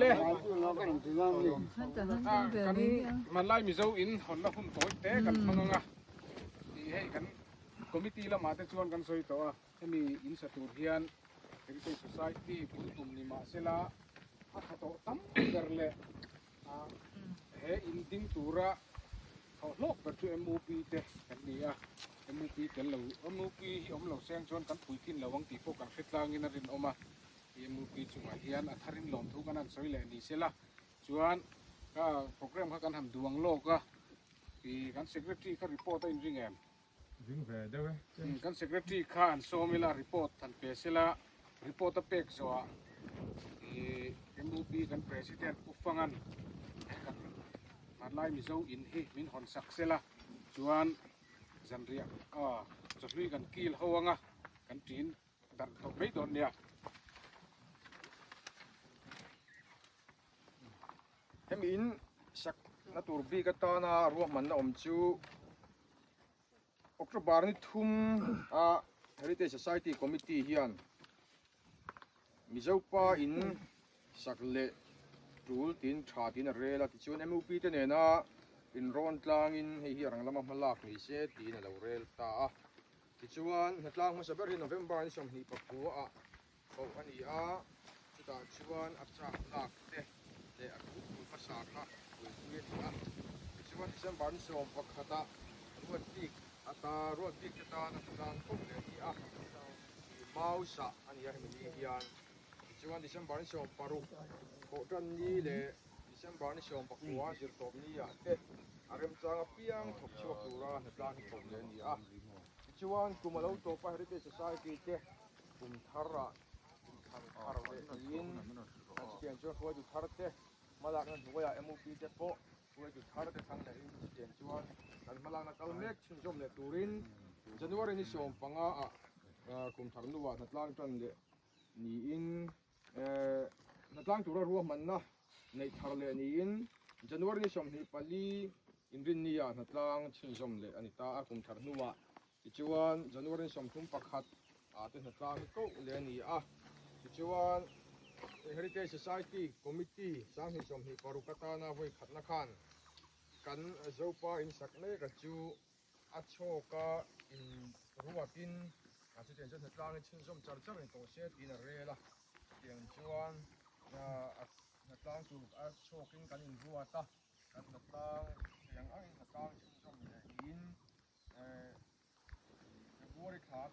Le kan hmanlai Mizo in hawnna hun tawi te kan hmang anga tih hei kan committee lamah te chuan kan sawi tawh a hemi in sa tur hian Heritage Society bul tum ni mahsela a tha tawh tam ber leh He in ding tura thawh hlawk ber chu MUP te kan ni a, MUP tel lo, MUP hi awm lo seng chuan kan puitlin lo ang tih pawh kan hre tlangin a rinawm a, MUP chungah hian a tharin lawmthu kan han sawi leh ni sela chuan kha programme kha kan han duang lawk a, ih kan secretary kha report a inring em? Ding ve deuh e. Kan secretary kha an sawm ila report han pe sela, report a pek zawhah ih MUP kan president Pu Fangan he kan hmanlai Mizo in hi min hawn sak sela chuan zanriah ah chawhlui kan kil ho anga kan ṭin darh tawh mai dawn nia. Hemi in sakna tur bik atana ruahmanna awm chu October ni thum a Heritage Society Committee hian Mizopa in sak leh tul tin tha tin a rel a, tichuan MUP te nena inrawn tlangin hei hi a rang lama hma lak ni se tiin a lo rel ta a. Tichuan hnatlang hmasa ber hi November ni 24 ah koh a ni a, chutah chuan a chak lak te leh a thu phul hmasa kha buaipui a ni a. Tichuan December ni 11 ah ruat bik ata ruat bik te tan a hnatlang koh leh a ni a, ih mau sah a ni a hemi ni hian. Tichuan December ni 16 thawh tan ni leh December ni 19 zirtawp ni ah te a remchang apiang thawk chhuak tura hnatlang hi koh leh a ni a. Tichuan kum a lo tawp a Heritage Society te Kum thar ah kum thar thar leh niin an chutiang chuan hruaitu thar te hmalakna hnuaiah MUP te pawh hruaitu thar te thlang lehin chutiang chuan kan hmalakna kal mek chhunzawm leh turin January ni 15 ah kum thar hnuah hnatlang tan leh niin hnatlang tura ruahmanna neih thar leh niin January ni 24 inrinni ah hnatlang chhunzawm leh a ni ta a kum thar hnuah Tichuan, January 31 ah te hnatlang hi koh leh a ni a. Tichuan, Heritage Society Committee 2026 atana vawi khatna khan kan Zopa in sak mek a chu a chhawka in ruatin a chutiang chuan hnatlang hi chhunzawm char char ni tawh se tiin a rel a. Chutiang chuan hnatlang tur a chhawkin kan inruat a, kan hnatlang chutiang angin hnatlang chhunzawm leh niin February thla.